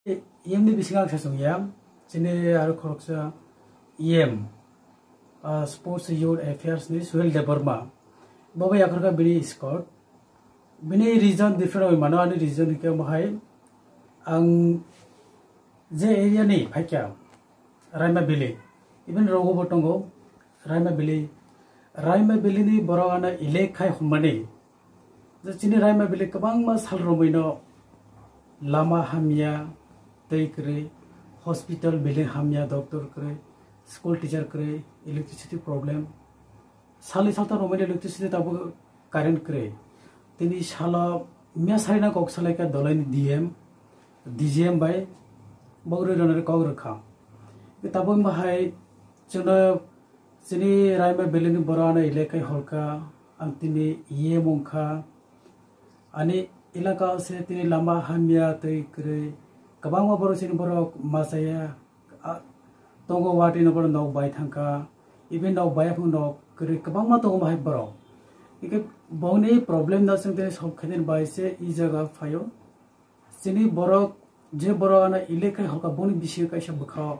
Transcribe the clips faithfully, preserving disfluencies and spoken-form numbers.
E M ni bisingo ang sachung ya, chini aro khoroksa E M, ah, Sports Youth Affairs ni Suhel Debbarma. Bo bai yakarkha bini escort. Bini region different oi mano, ani region hwnkhe mohai ang je area ni phaikha, Raima Valley, even rogo bo tongo, Raima Valley, Raima Valley ni borok ano elek khai hwnmani, je chini Raima Valley kwbangma sal romwi no lama hamya, tei kwrwi, hospital building hamya, doctor kwrwi, school teacher kwrwi, electricity problem, salni salta romwi no electricity tabuk current kwrwi. Tini salo mia sarina kok salaikha dolaini D M, D G M bai bogri rwnani kok rwkha. Tabuk bahai chwngno chini Raima Valley ni borok ano elek khai holkha, ang tini E M wngkha. Ani elaka o se tini lama hamya tei kwrwi kwbangma borok chini borok machaya. Ah, tongo watwi no borok nok bai thangkha, even nok bai phang nok kwrwi kwbangma tongo bahai borok. Hingkhe bongni problem no chwng tini solve khainani bai se e jaga phaio. Chini borok, je borok ano elek khai holkha, boni bisingo kaisa bwkha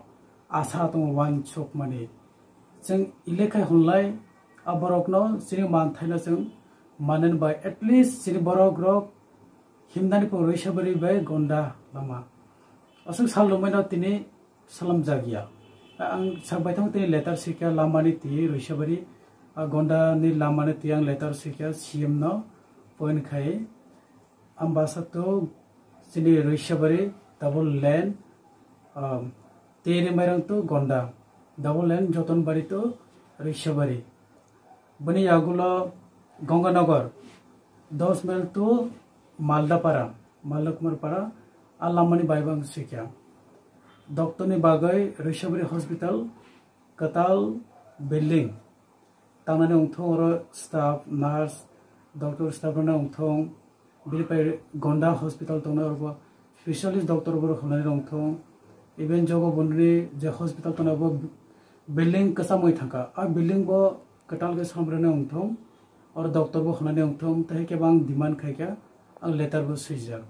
asa tongo wansukmani. Chwng elek khai hwnlai a borokno chini manthaino chwng manani bai at least chini borok rok himnani pore Roisabari bai Gonda lama. Aswk sal rwmaino tini salamjakya. Ang sak baithang tini letter swikha lamani twi Roisabari, a Gondani lamani twi ang letter swikha C M no point khai. Ambasa to chini Roisabari double lane, um, Teri Mairang to Gonda double lane, Jotonbari to Roisabari. Bini yagulo Ganganagar, dos mile to Maldapara, Malda Kumar Para, a lamani bai bang swikha. Doctor ni bagwi Roisabari Hospital, kwtal building, tangnani wngthong oro staff, nurse, doctor staff rokno wngthong, bini pai Gonda hospital tongnai oro bo specialist doctor borok hwnani wngthong, even jogo bondoni je hospital tongnai bo building kwcham oi thangkha, a building bo kwtal khe samrani wngthong, oro doctor bo hwnani wngthong, tei khe bo ang demand khaikha, ang letter bo swijak.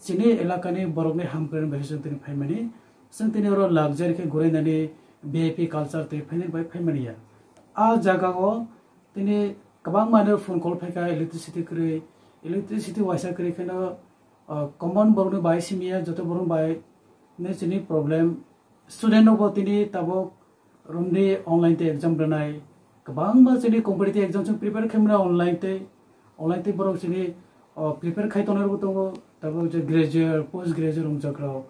Chini elakani borokni hamkrai bai chwng tini phaimani, chwng tini oro luxury khe gurainani V I P culture tei phainani bai phaimani ya. A jaga o tini kwbangma no phone call phaikha, electricity kwrwi, electricity waisa kwrwi kheno, ah, common borokni bai simi ya, joto borok bai ni chini problem. Student rok bo tini tabuk romni online tei exam rwnai, kwbangma chini competitive exam chwng prepare khaimani online tei, online tei borok chini, o, prepare khai tongnai rokbo tongo, tabuk je graduate, post graduate wngjak rok,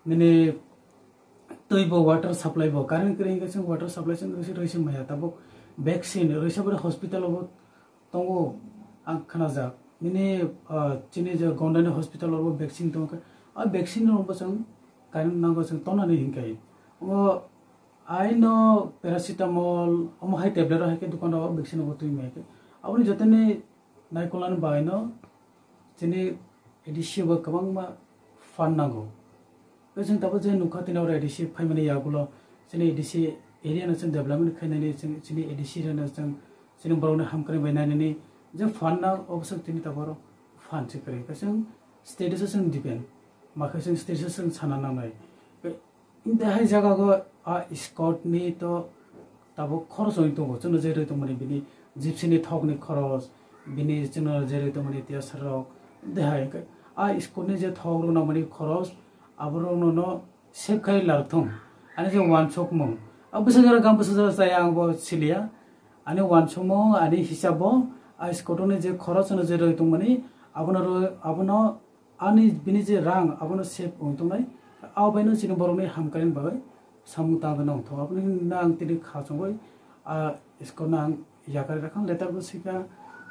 nini twi bo, water supply bo, current kwrwi hwnkhe chwng water supply chwng rwisi rwisi maya, tabuk vaccine rwisa bwrwi hospital o bo tongo, ang khnajak. Nini, ah, chini je Gondani hospital o bo vaccine tongo khe, a vaccine rok bo chwng kainwi nango chwng tonani hinkhai. Omo aino paracetamol, omo hai tablet rok hai khe dukan rok vaccine rok bo twi maya khe. Aboni jotoni naikolnani baino chini A D C bo kwbangma fund nango. Tei chwng tabuk je nukha tini oro A D C phaimani yagulo chini A D C area no chwng development khainani chwng chini A D C rokno chwng chini borokni hamkrai bai nainani je fund na obwswk tini tabuk oro fund se kwrwi. Khe chwng state o se chwng depend, makhe chwng state o se chwng sana nangnai. Tei hai jaga o a scout ni to tabuk khoros wngwi tongo, chwngno je rwi tongmani bini gypsy ni thok ni khoros, bini chwngno je rwi tongmani tiyasar rok, de hai khe a scout ni je thok rok nangmani khoros, aborok no no save khai lar thung. Ani je wansukmung, a bwsa jora gam bwsa jora chaya ang bo siliya, ani wansukmung ani hisab bo a scout ni je khoros no je rwi tongmani abono rw-, abono ani bini je rang abono save wng tongnai, abo baino chini borokni hamkrai bagwi samung tangwi nang thung. Aboni hwnna ang tini kha chongwi a scout no ang yakari rakha, letter bo swikha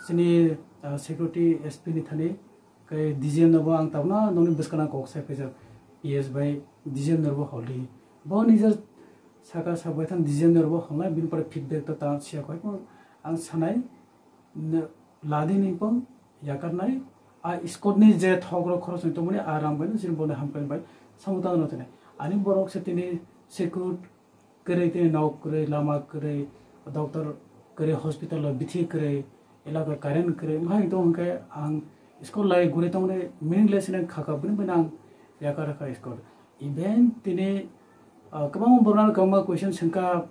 chini, ah, security S P ni thani, khe D G M no bo ang tabukno nokni bwskango kok sai phaijak, P S bai D G M no bo holi. Bo nijor saka sak bai thang D G M no bo holnai, bini pore feedback to ta siya koi ang sanai. Ladi ni pong yakarnai, a scout ni je thok rok khoros ni tongmani a rang bai no chini borokni hamkrai bai samung tangwi no tini. Ani borok se tini security kwrwi, tini nok kwrwi, lama kwrwi, doctor kwrwi, hospital o bithi kwrwi, elaka current kwrwi, wngkha hwnkhe ang scout lai guri tongmani meaningless hinwi khaka, bini bai no ang Yakar kha escort. Even tini, ah, kwbangma borokno kwbangma question swngkha,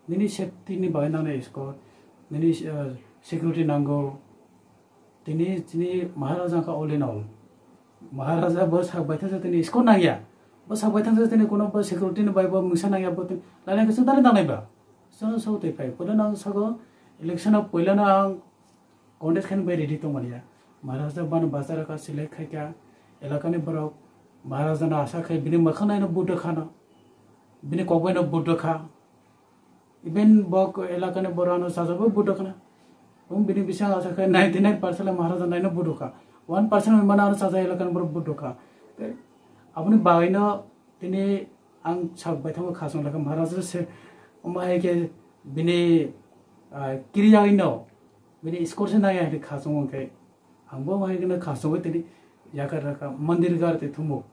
nini safety ni bagwi nangnai escort, nini, ah, security nango. Tini, tini Maharaja kha all in all. Maharaja bo sak baithang tini escort nangya. Bo sak baithang tini kono bo security ni bai bo mungsa nangya bo tini lailai khe chwng dare nangnai ba. Chwng sok twi phai. Puila nang sago election o puila no ang contest khaina bai ready tongmani ya. Maharaja bano bazar kha select khaikha, elakani borok Maharaja no asa khai bini mwkhang naino vote rwkha no, bini kok bai no vote rwkha. Even bo elakani borok ano sajagwi vote rwkha na. Bini bising asa khai ninety nine percent Maharaja naino vote rwkha. One percent bai mano ano sajak elakani borok vote rwkha. Aboni bagwi no tini ang sak baithango khasong lakha Maharaja se omo hai khe bini, ah, kiriya ino bini escort se nangya hai khasong wngkhe. Ang bo hai kheno khasogwi tini yakar rakha mandir gar te thumo.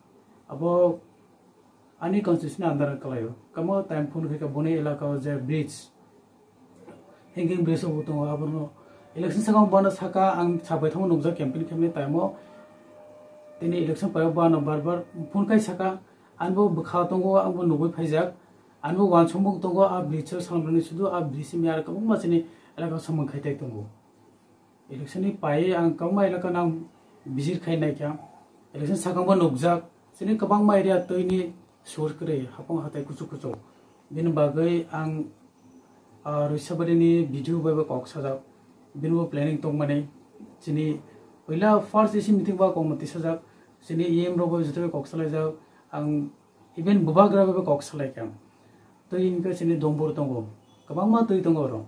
Abo ani constitution under kalaio. Kamo time phone khe boni elaka o je bridge, hanging bridge obo tongo abono election sakang bono saka ang sabai thango nukjak campaign khaimani time o tini election paio bono bar bar phone khai saka ang bo bwkha tongo ang bo nugwi phaijak ang bo wansukmung tongo a bridge o salmani sudu a bridge ni ar kwbangma chini elaka samung khai tai tongo. Election ni pai ang kwbangma elaka nang visit khai naikha. Election sakang bo nukjak. Chini kwbangma area twi ni sur kwrwi hapung hatai kuchuk kuchuk. Bini bagwi ang, ah, Roisabari ni video bai bo kok sajak. Bini bo planning tongmani. Chini puila first A C meeting bo kok mwtwi sajak. Chini E M rok bo joto bai kok salaijak. Ang even bubagra bai bo kok salaikha. Twi hwnkhe chini dombor tongo. Kwbangma twi tongo oro.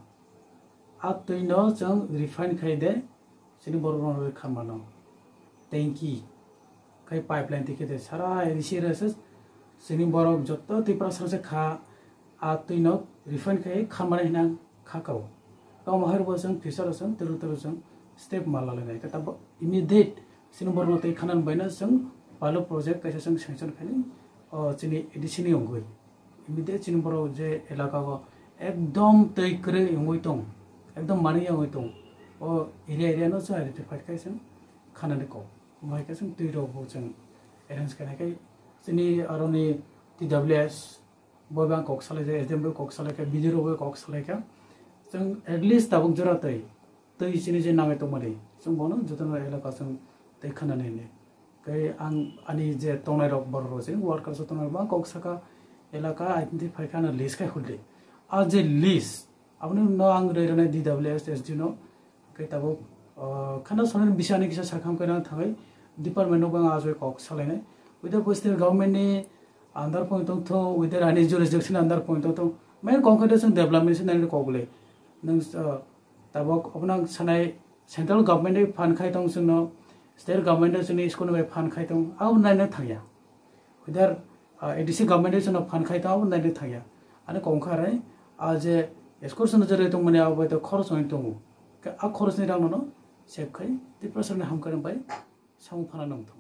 A twi no chwng refine khai de, chini borok rok khamano. Tanki khai pipeline twi khe de sara risi rese chini borok joto Tiprasa se kha a twi no refine khai khamani hinang kha kao. Tamo hai bo chwng future o chwng twrwk twrwk chwng step ma lalai nai. Khe tabuk immediate chini borok no twi khanan bai no chwng pilot project kaisa chwng sanction khai nai o chini A D C ni wngwi. Immediate chini borok je elaka o ekdom twi kwrwi wngwi tong, ekdom manwi wngwi tong, o area area no chwng identify khai chwng khanani kok. Omo hai khe chwng twi rok bo chwng arrange khainai khe chini aroni T W S bo bang kok salaijak, S D M bo kok salaikha, B D O rok bo kok salaikha. Chwng at least tabuk jora twi twi chini je nangwi tongmani chwng bono jotono elaka chwng tei khanani hinwi. Tei ang ani je tongnai rok borok rok chini workers rok tongnai rok bang kok saka elaka identify kha no list khai hudi. A je list aboni no ang rwi rwnai D W S S D no. Tei tabuk, ah, khana sonani bisani kisa sakham khe nang thangwi department no bang ajoi kok salainai. Whether state government ni under point tong tho, whether ani jurisdiction under point tong tho, main concrete development se nang kok le. Nang, ah, Tabuk obono ang sanai central government ni phan khai tong chwngno, state government ni chwngno school ni bai phan khai tong, abo naina thangya. Whether, ah, A D C government ni chwngno phan khai tong, abo naina thangya. Ani kok wngkha rai, ah, je school chwngno je rwi tongmani abo bai to khorok wngwi tongo. Khe a khorokni rang no save khai Tiprasa ni hamkrai bai samung phana nang thung.